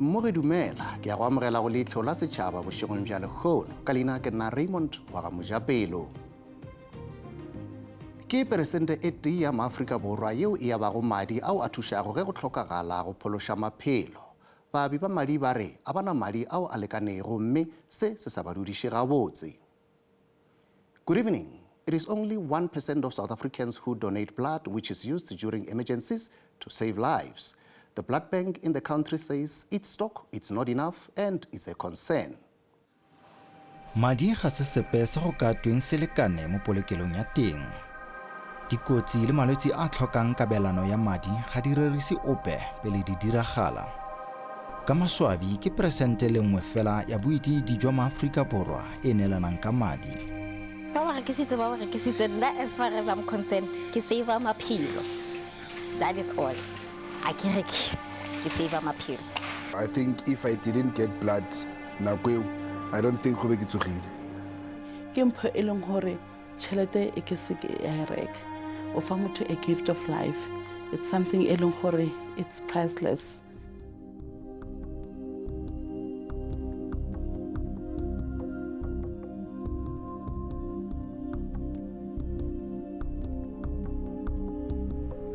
Mmogi dumela, ke ya go amogela go Leihlo la Setšhaba bošegong bja lehono. Ka leina ke nna Raymond wa ga Mojapelo. Ke peresente e tee ya Maafrika Borwa yeo e abago madi ao a thušago ge go hlokagala go phološa maphelo. Baabi ba madi ba re a ba na madi ao a lekanego mme se se sa ba dudiše gabotse. Good evening. It is only 1% of South Africans who donate blood, which is used during emergencies to save lives. The blood bank in the country says its stock is not enough and it's a concern. Madi ga se sepe se go ka tweng se lekane mo polokelong ya teng. Dikotsi le malwetsi a a tlhokang kabelano ya madi ga di rerise ope pele di diragala. Ka maswabi, ke peresente le nngwe fela ya boidiidi jwa maAforika Borwa e e neelanang ka madi. Ba ba rekisitse ba ba rekisitse nna as far as I'm concerned ke saver maphelo that is all a ke rekise ke saver maphelo. I think if I didn't get blood nako eo I don't think go be ke tsogile. Ke mpho e leng gore tšhelete e ke se ke ya e reka. O fa motho a gift of life. It's something e leng gore it's priceless.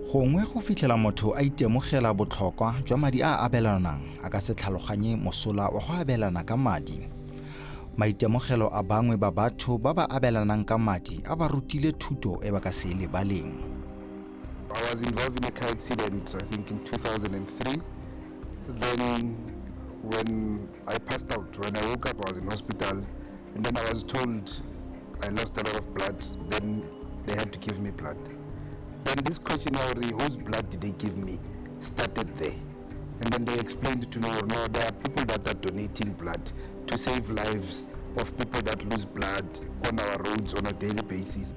Gongwe go fitlhela motho a itemogela botlhokwa jwa madi a a abelanang a ka se tlhaloganye mosola wa go abelana ka madi. Maitemogelo a bangwe ba batho ba ba abelanang ka madi a ba rutile thuto e ba ka se e lebaleng. I was involved in a car accident, I think in 2003. Then when I passed out, when I woke up, I was in hospital. And then I was told I lost a lot of blood. Then they had to give me blood. Then this question, whose blood did they give me, started there. And then they explained to me, no, there are people that are donating blood to save lives of people that lose blood on our roads on a daily basis.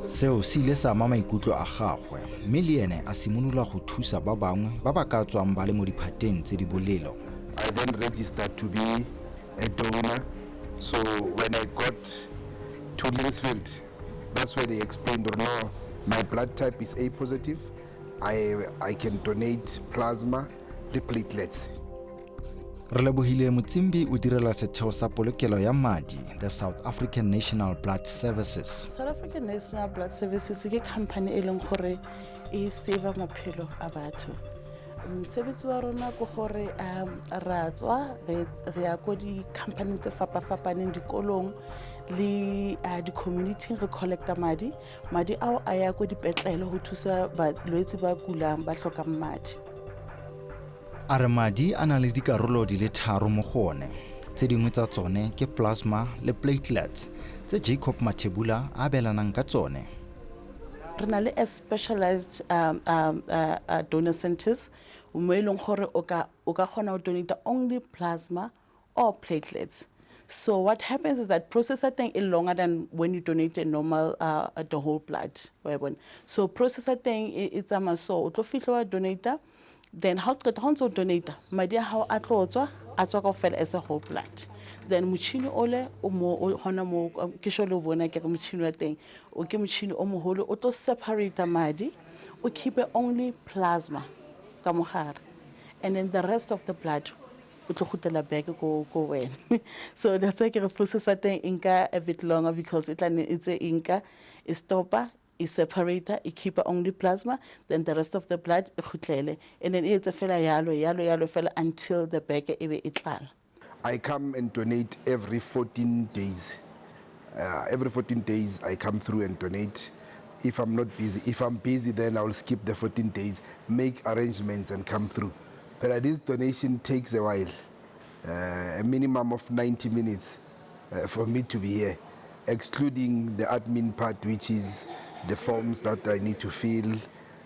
Seo se ile sa ama maikutlo a gagwe mme le ene a simolola go thusa ba bangwe ba ba ka tswang ba le mo diphateng tse di bolelo. I then registered to be a donor. So when I got to Linksfield, that's where they explained, no, my blood type is A positive. I can donate plasma le platelets. Relebohile Motsimbi o direla setheo sa polokelo ya madi, the South African National Blood Services. South African National Blood Services ke company e leng gore e save maphelo a batho. Mosebetsi wa rona ke gore ra tswa re ya ko di-company tse fapa-fapaneng, dikolong le di-community-ing, re collecta madi. Madi ao a ya ko dipetlele go thusa balwetse ba kulang ba tlhokang madi. A re madi a na le dikarolo di le tharo mo go one. Tse dingwe tsa tsone ke plasma le platelets tse Jacob Mathebula a abelanang ka tsone. Re na le a specialized donor centers mo e leng gore o ka kgona go donate only plasma or platelets. So what happens is that process ya teng e longer than when you donate a normal the whole blood. So process ya teng e tsamaya so o tlo fihla wa donate, then ha o qeta ha o ntse o donate madi a hao a tlo tswa, a tswa kaofela as a whole blood. Then motšhini ole o mo o hona mo ke sho le bona ke re motšhini wa teng o ke motšhini o moholo o tlo separate madi, o keep only plasma ka mogare, and then the rest of the blood o tlo kgutlela back ko wena. So that's why ke re process ya teng e nka a bit longer because e tla ne e tse e nka e stopa e separate e keep only plasma, then the rest of the blood e kgutlele, and then e etse fela yalo yalo yalo fela until the bag e be e tlala. I come and donate every 14 days. Every 14 days I come through and donate. If I'm not busy, if I'm busy, then I will skip the 14 days, make arrangements and come through. But this donation takes a while, a minimum of 90 minutes for me to be here, excluding the admin part, which is the forms that I need to fill,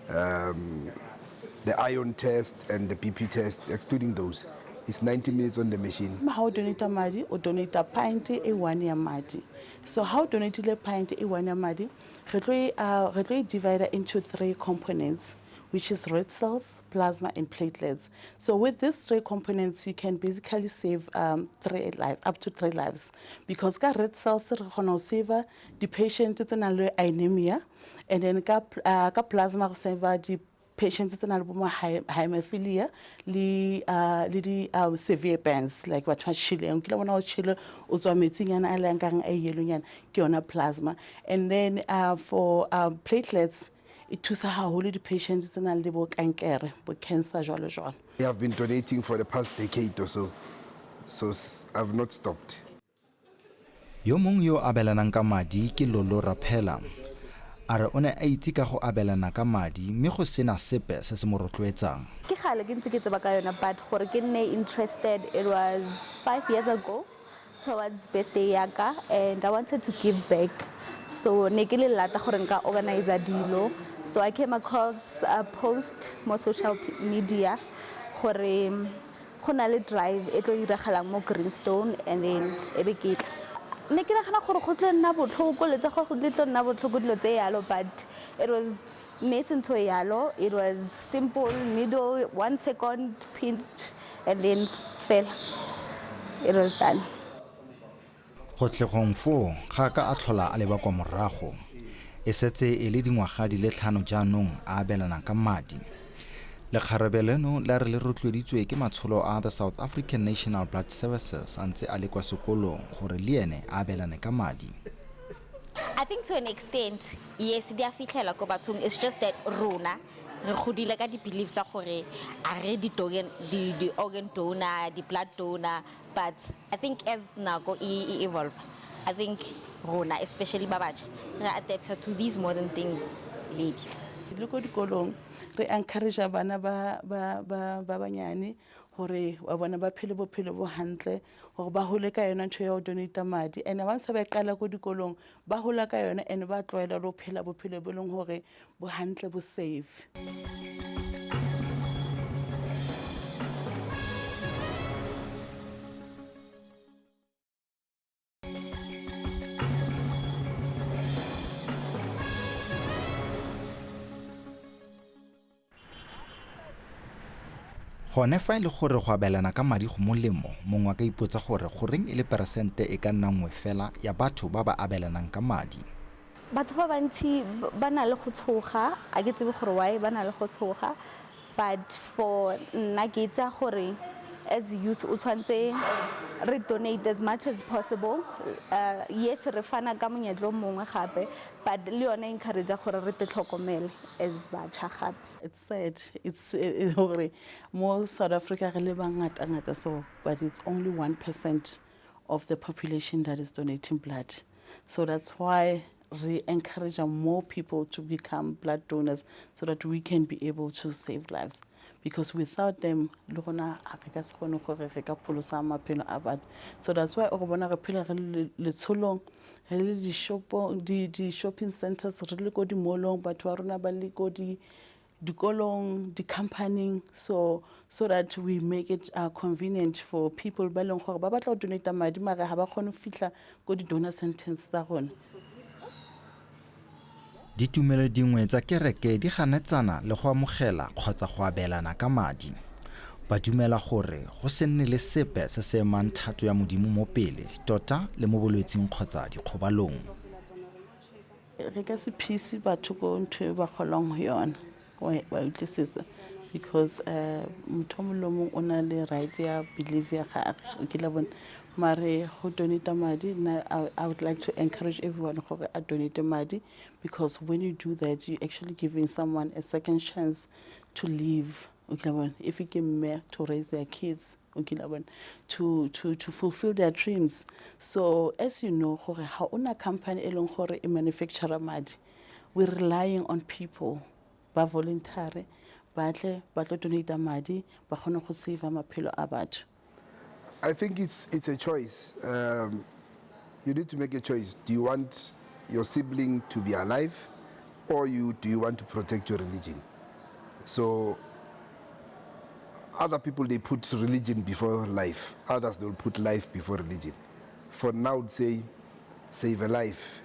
the iron test and the BP test, excluding those. It's 90 minutes on the machine. Ha o donate madi, o donate pint e one ya madi. So ha o donate pint e one ya madi, re tlo e divide into three components, which is red cells, plasma, and platelets. So with these three components, you can basically save three lives, up to three lives. Because ka red cells re kgona ho save the patient tse nang le anemia, and then ka plasma re save the Patients tse nang le bo hemophilia le di severe burns, like batho ba tjhileng, o kile bona o tjhele, o tswa metsinyana a leng kareng a yellownyana, ke yona plasma. And then for platelets, e thusa haholo di-patients tse nang le bo kankere, bo cancer, jwalo jwalo. I have been donating for the past decade or so, so I've not stopped. Yo mongwe yo o abelanang ka madi ke Lolo Raphela. A re o ne a itse ka go abelana ka madi mme go sena sepe se se mo rotloetsang. Ke gale ke ntse ke tseba ka yona, but gore ke nne interested, it was 5 years ago towards birthday ya ka, and I wanted to give back. So ne ke le lata gore nka organize dilo, so I came across a post mo social media gore go na le drive e tlo diragalang mo Greenstone, and then e be ke tla. Ne ke nagana gore go tlo nna botlhoko, letsogo le tlo nna botlhoko, dilo tse yalo, but it was ne se ntho e yalo. It was simple, needle, one second pinch, and then fela, it was done. Go tlegong foo ga ka a tlhola a leba kwa morago. E setse e le dingwaga di le 5 jaanong a abelana ka madi. Lekgarebe leno la re le rotloeditswe ke matsholo a the South African National Blood Services a ntse a le kwa sekolong gore le ene a abelane ka madi. I think to an extent, yes, di a fitlhela ko bathong. It's just that rona re godile ka di-belief tsa gore a re di-organ donor, di-blood donor, but I think as nako e evolve, I think rona, especially ba batjha, re adapta to these modern things lately. Le ko dikolong re encourage bana ba banyane hore wa bona ba phele bophelo bo hantle, hore ba hole ka yona ntho ya ho donate madi. And once ba qala ko dikolong, ba hola ka yona and ba tlwaela le ho phela bophelo bo leng hore bo hantle, bo safe. Gone fa e le gore go abelana ka madi go molemo, mongwe a ka ipotsa gore goreng e le peresente e ka nna 1 fela ya batho ba ba abelanang ka madi. Batho ba bantsi ba na le go tshoga, a ke tsebe gore why ba na le go tshoga, but for nna ke itse gore as youth o tshwanetse re donate as much as possible. Yes, re fana ka monyetla o mongwe gape, but le yone encourage gore re te tlhokomele as batjha gape. It's sad, it's hore mo South Africa re le bangata ngata so, but it's only 1% of the population that is donating blood. So that's why we encourage more people to become blood donors, so that we can be able to save lives, because without them le rona a re ka se kgone gore re ka pholosa maphelo a batho. So that's why o re bona re phela re le letsholong, re le di-shopong, di-shopping centers, re le ko di-mall-ong, batho ba rona ba le ko di dikolong, di-companying, so that we make it convenient for people ba leng gore ba batla go donate madi mare ga ba kgone go fitlha ko di-donor centers tsa rona. Ditumelo dingwe tsa kereke di ganetsana le go amogela kgotsa go abelana ka madi. Ba dumela gore go se nne le sepe se se emang thato ya Modimo mo pele, tota le mo bolwetsing kgotsa dikgobalong. Re ka se phise batho ko ntho e ba kgolang ho yona, wa utlwisisa, because motho o mong le o mong o na le right ya belief ya gagwe, o kile bona. Mare go donate madi nna I would like to encourage everyone gore a donate madi, because when you do that, you actually giving someone a second chance to live, o kile bona, if ke mme, to raise their kids, o kile bona, to fulfill their dreams. So as you know gore ha ona company e leng gore e manufacture madi, we're relying on people ba voluntary, ba tle ba tlo donate madi, ba kgone go save maphelo a batho. I think it's a choice. You need to make a choice. Do you want your sibling to be alive, or do you want to protect your religion? So other people, they put religion before life. Others, they will put life before religion. For now, I would say, save a life.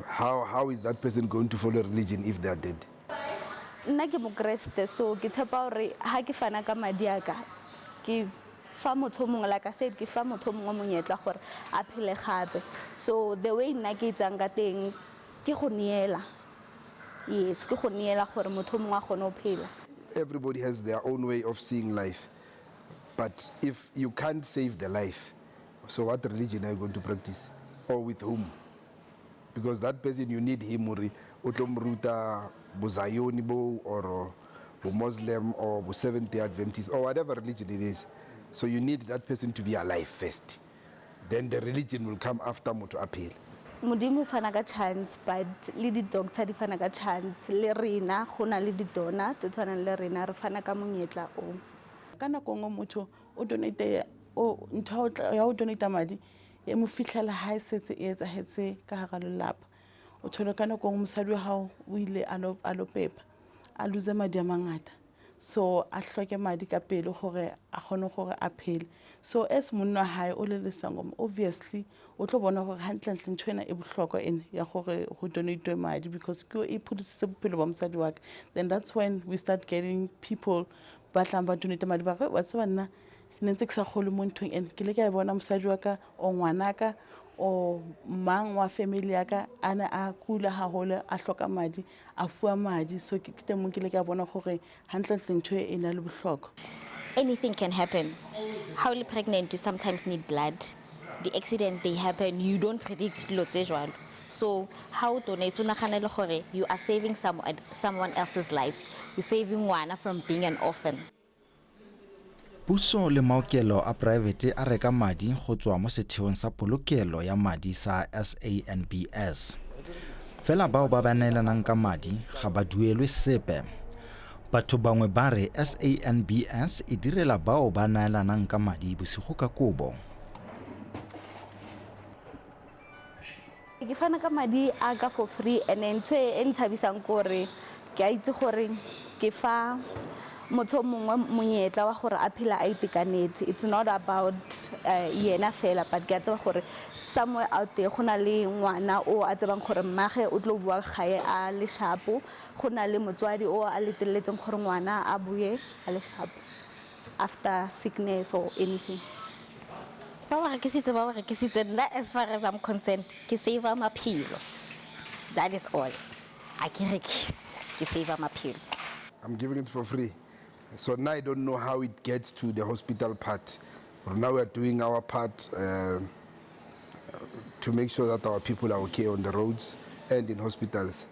How is that person going to follow religion if they are dead? Nna ke mokreste, so ke tshepa gore ha ke fana ka madi a ka, ke fa motho o mongwe, like I said, ke fa motho o mongwe monyetla gore a phele gape. So the way nna ke etsang ka teng ke go neela. Yes, ke go neela gore motho o mongwe a kgone go phela. Everybody has their own way of seeing life. But if you can't save the life, so what religion are you going to practice? Or with whom? Because that person, you need him, hore o tlo mo ruta bozayoni bo or bo Muslim or bo Seventh-day Adventist or whatever religion it is. So you need that person to be alive first. Then the religion will come after motho a phela. Modimo o fana ka chance, but le di-doctor di fana ka chance, le rena go na le di-donor tse tshwanang le rena, re fana ka monyetla o. Ka nako nngwe motho o donate, o ntho ya ho donate madi e mo fihlela ha e setse e etsahetse ka hara lelapa. O thole ka nako nngwe mosadi wa hao o ile a lo pepa, a lose madi a mangata, so a hloke madi ka pele hore a kgone hore a phele. So as monna wa hae o le lesangoma, obviously o tlo bona hore hantlentle ntho ena e bohlokwa ena ya hore ho donate madi, because ke e pholositse bophelo ba mosadi wa ka. Then that's when we start getting people ba tlang ba donate madi, ba re, wa tseba nna ne ntse ke sa kgolwe mo nthong ena, ke ile ka e bona mosadi wa ka or ngwanaka or mang wa family ya ka a ne a kula haholo, a hloka madi, a fuwa madi. So ke teng mo ke ile ka bona hore hantlentle ntho e na le bohlokwa. Anything can happen. How you pregnant, you sometimes need blood. The accident, they happen, you don't predict dilo tse jwalo. So how donate, o nagane le gore you are saving someone else's life. You're saving ngwana from being an orphan. Puso le maokelo a poraefete a reka madi go tswa mo setheong sa polokelo ya madi sa SANBS. Fela bao ba ba neelanang ka madi ga ba duelwe sepe. Batho bangwe ba re SANBS e direla bao ba neelanang ka madi bosigo ka kobo. Ke fana ka madi a ka for free, and then ntho e nthabisang ke hore ke a itse gore ke fa motho o mongwe monyetla wa gore a phela a itekanetse. It's not about yena fela, but ke a tseba gore somewhere out there go na le ngwana o a tsebang gore mmage o tlo bua gae a le sharp, go na le motswadi o a letelletseng gore ngwana a bue a le sharp after sickness or anything. Ba ba rekisitse, ba ba rekisitse. Nna, as far as I'm concerned, ke save maphelo. That is all. A ke rekise, ke save maphelo. I'm giving it for free. So now I don't know how it gets to the hospital part. But now we are doing our part to make sure that our people are okay on the roads and in hospitals.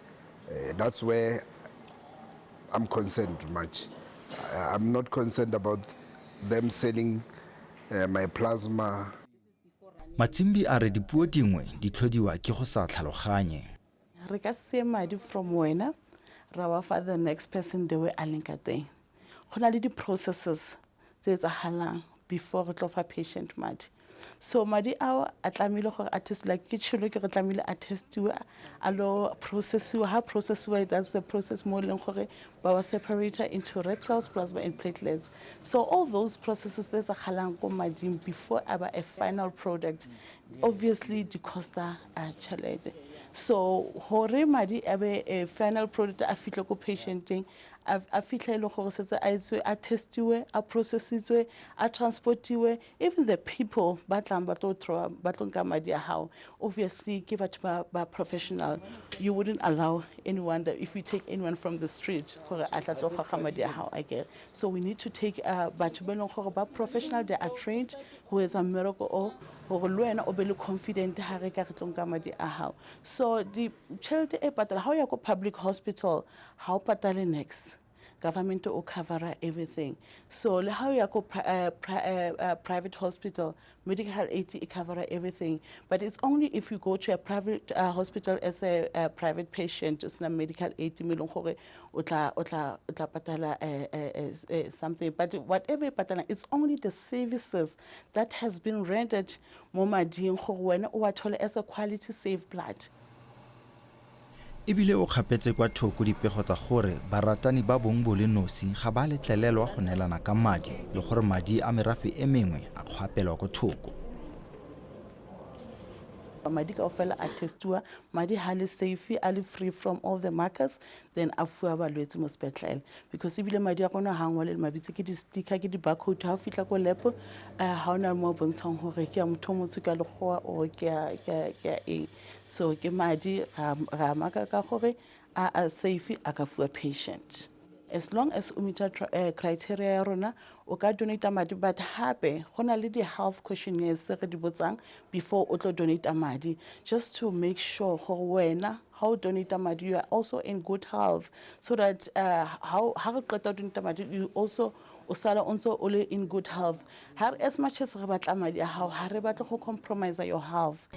That's where I'm concerned much. I'm not concerned about them selling my plasma. Matsimbi a re dipuo dingwe di tlhodiwa ke go sa tlhaloganye. Re ka se madi from wena ra wa fa the next person the way a leng ka teng. Go na le di-processes tse etsahalang before re tlo fa patient madi. So madi ao a tlamehile gore a test, like ke tshelo ke re tlamehile a testiwe, a lo processiwa. Ha processiwa, that's the process mo e leng gore ba wa separator into red cells, plasma and platelets. So all those processes tse etsahalang ko mading before a ba a final product, obviously di costa tjhelete. So hore madi a be a final product a fihle ko patienteng, a fihle e le gore setse a etswe, a testiwe, a processitswe, a transportiwe, even the people ba tlang ba tlo throw, ba tlo nka madi a hao, obviously ke batho ba professional. You wouldn't allow anyone that if you take anyone from the street gore a tla tlo goga madi a hao again. So we need to take batho ba e leng gore ba professional, they are trained ho etsa mmereko o, hore le wena o be le confident ha re ka re tlo nka madi a hao. So di tjhelete e patala ha o ya ko public hospital, ha o patale next. Government o covera everything. So le ha o ya ko private hospital, medical aid e covera everything. But it's only if you go to a private hospital as a private patient, it's not medical aid mo e leng gore o tla patala something. But whatever you patala, it's only the services that has been rendered mo mading gore wena o wa thole as a quality safe blood. Ebile o kgapetse kwa thoko dipego tsa gore baratani ba bong bo le nosi ga ba letlelelwa go neelana ka madi le gore madi a merafe e mengwe a kgwapelwa ko thoko. Madi kaofela a testiwa, madi ha le safe, a le free from all the markers, then a fuwa balwetse mo sepetlele. Because ebile madi a rona ha ngwale mabitso ke di-sticker, ke di-barcode, ha o fihla ko lab, ha hona mo bontshang hore ke ya motho o motsho, ke ya lekgowa or ke ya eng. So ke madi ra maka ka gore a safe, a ka fuwa patient. As long as o meeta criteria ya rona, o ka donate madi. But hape go na le di-health questionnaires tse re di botsang before o tlo donate madi, just to make sure gore wena ha o donate madi, you are also in good health, so that ha re qeta ho donate madi, you also o sala o ntse o le in good health. Ha as much as re batla madi a hao, ha re batle go compromise your health.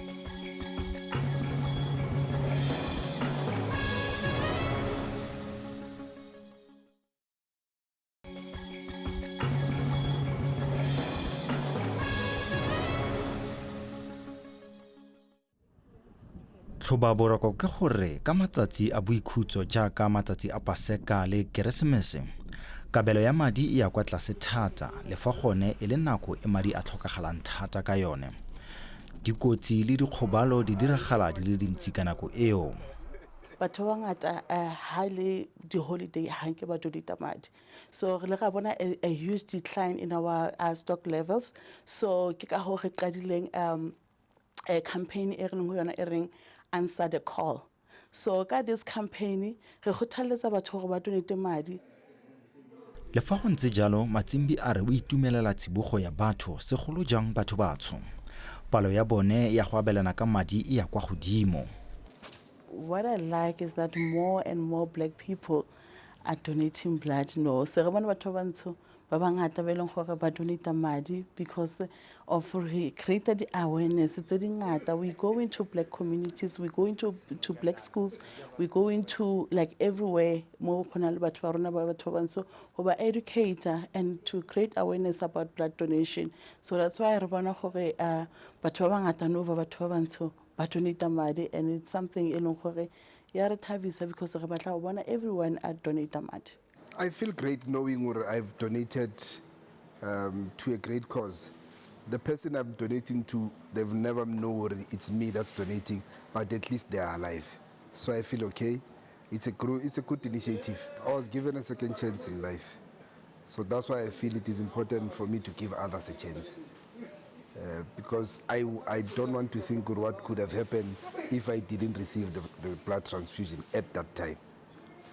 Tlhobaboroko ke gore ka matsatsi a boikhutso jaaka matsatsi a Paseka le Keresemese, kabelo ya madi e ya kwa tlase thata, le fa gone e le nako e madi a tlhokagalang thata ka yone. Dikotsi le dikgobalo di diragala di le dintsi ka nako eo. Batho ba bangata, ha le di-holiday, ha nke ba donate madi. So re le ra bona a huge decline in our stock levels. So ke ka hoo re qadileng a campaign e re leng ho yona e reng "Answer the Call". So ka this campaign re kgothalletsa batho hore ba donate madi. Le fa go ntse jalo, Matsimbi a re o itumelela tsibogo ya batho, segolo jang batho batsho. Palo ya bone ya go abelana ka madi e ya kwa godimo. What I like is that more and more black people are donating blood. No, se re bone batho ba bantsho ba bangata ba e leng gore ba donate madi because of re created awareness tse di ngata. We go into black communities, we go into to black schools, we go into like everywhere mo go na le batho ba rona ba batho ba bantsho, go ba educate and to create awareness about blood donation. So that's why re bona gore batho ba bangata no ba batho ba bantsho ba donate madi, and it's something e leng gore ya re thabisa because re batla go bona everyone a donate madi. I feel great knowing where I've donated to a great cause. The person I'm donating to, they've never known it's me that's donating, but at least they are alive. So I feel okay. It's a good initiative. I was given a second chance in life. So that's why I feel it is important for me to give others a chance. Because I don't want to think of what could have happened if I didn't receive the blood transfusion at that time.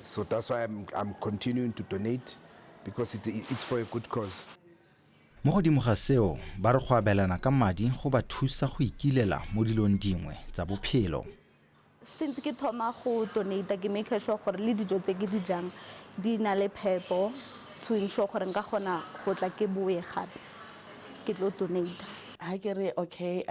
So that's why I'm continuing to donate, because it's for a good cause. Mo godimo ga seo, ba re go abelana ka madi go ba thusa go ikilela mo dilong dingwe tsa bophelo. Since ke thoma go donate, ke make sure gore le dijo tse ke di jang di na le phepo, to ensure gore nka kgona go tla ke boe gape ke tlo donate. Ha ke re okay,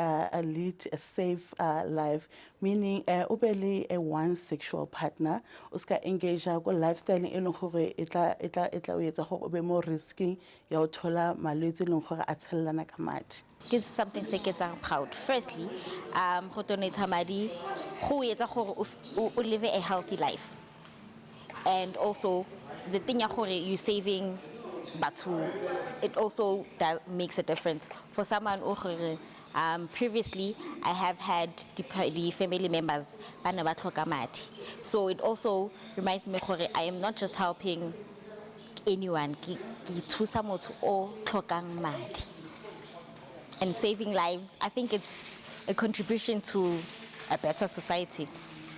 lead a safe life, meaning o be le a one sexual partner, o ska engage ko lifestyle e leng gore e tla o etsa gore o be mo risking ya ho thola malwetse e leng gore a tshellana ka madi. Ke something se ke etsang proud. Firstly, go donate madi go etsa gore o live a healthy life, and also the thing ya gore you saving batho, it also that makes a difference for someone o gore previously I have had the family members ba ne ba tlhoka madi. So it also reminds me gore I am not just helping anyone, ke thusa motho o tlhokang madi and saving lives. I think it's a contribution to a better society.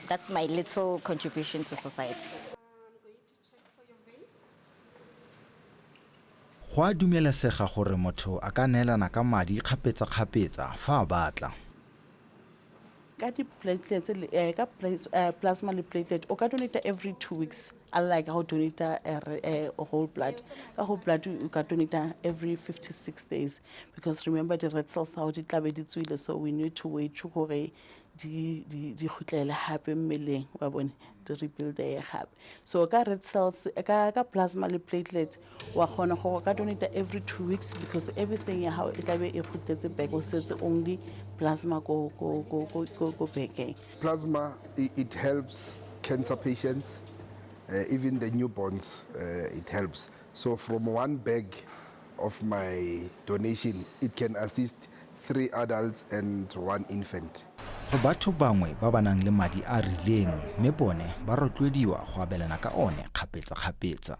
That's my little contribution to society. Go a dumelesega gore motho a ka neelana ka madi kgapetsa-kgapetsa fa a batla. Ka di-platelets ka plasma le platelet, o ka donate every 2 weeks, unlike how donate whole blood. Ka whole blood o ka donate every 56 days, because remember the red cells tsa di tlabe di tswile, so we need to wait gore di kgutlele hape mmeleng wa bone, di rebuilde gape. So ka red cells, ka plasma le platelet, wa kgona gore o ka donate every 2 weeks because everything ya hao e tlabe e kgutletse back, o setse only plasma ko back-eng. Plasma, it helps cancer patients, even the newborns, it helps. So from one bag of my donation, it can assist three adults and one infant. Go batho bangwe ba ba nang le madi a a rileng mme bone ba rotloediwa go abelana ka one kgapetsa-kgapetsa.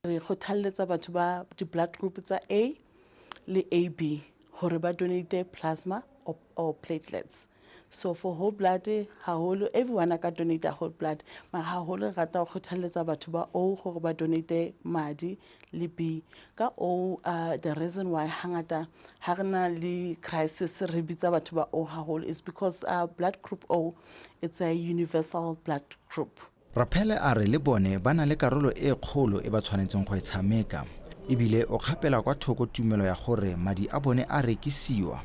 Re kgothalletsa batho ba di-blood group tsa A le AB hore ba donate plasma or platelets. So for whole blood haholo everyone a ka donate whole blood, mara haholo re rata ho kgothalletsa batho ba O hore ba donate madi le B. Ka O the reason why hangata ha re na le crisis re bitsa batho ba O haholo is because blood group O it's a universal blood group. Raphele a re le bone ba na le karolo e kgolo e ba tshwanetseng go e tshameka e bile o kgapela kwa thoko tumelo ya gore madi a bone a rekisiwa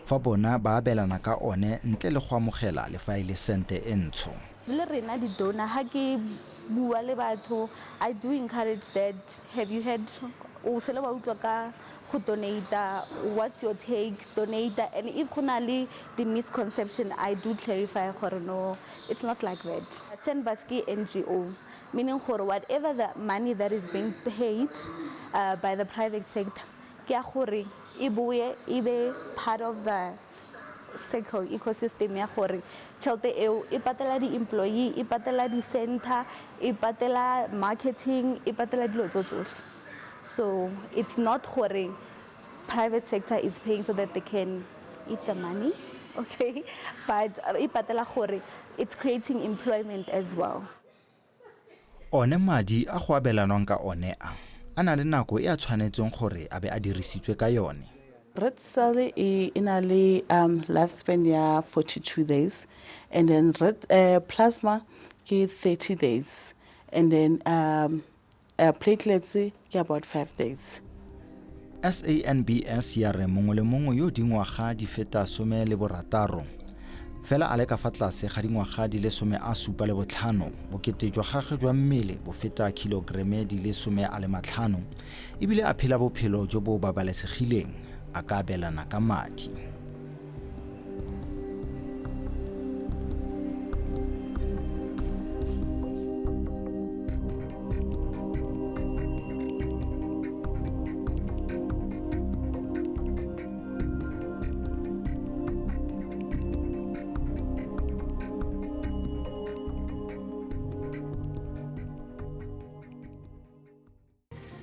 fa bona ba abelana ka one ntle le go amogela le fa e le sente e ntsho. Le rena di-donor ha ke bua le batho I do encourage that have you heard o sele wa utlwa ka go donate what's your take donate and if go na le di-misconception I do clarify gore no it's not like that. SANBS ke NGO meaning gore whatever the money that is being paid by the private sector ke ya gore e boe e be part of the circle ecosystem ya gore tšhelete eo e patela di-employee, e patela di-center, e patela marketing, e patela dilo tso tsotlhe. So it's not gore private sector is paying so that they can eat the money, okay, but e patela gore it's creating employment as well. One madi a go abelanwang ka one a, a na le nako e a tshwanetseng gore a be a dirisitswe ka yone. Red cell e na le lifespan ya 42 days and then red plasma ke 30 days and then platelets ke about 5 days. SANBS ya re mongwe le mongwe yo dingwaga di feta 16 fela a le ka fa tlase ga dingwaga di le 75, bokete jwa gagwe jwa mmele bo feta kilograme di le 50 ebile a phela bophelo jo bo babalesegileng, a ka abelana ka madi.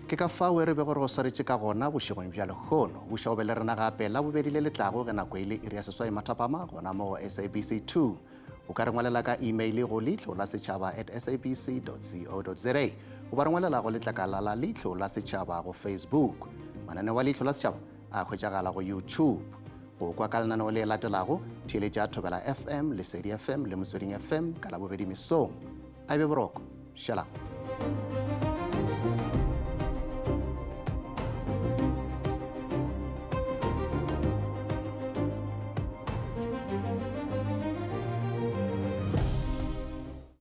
Ke ka fao re bego re go swaretše ka gona bošegong bja lehono. Buša o be le rena gape la bobedi le letlago ge nako e le iri ya 8 mathapama gona mo go SABC 2. O ka re ngwalela ka email go leihlo la setšhaba at sabc.co.za goba re ngwalela go letlakala la Leihlo la Setšhaba go Facebook. Mananeo a Leihlo la Setšhaba a hwetšagala go YouTube. Go kwa ka lenaneo le latelago, theeletša Thobela FM, Lesedi FM le Motsweding FM ka Labobedi mesong. A e be boroko. Šalang.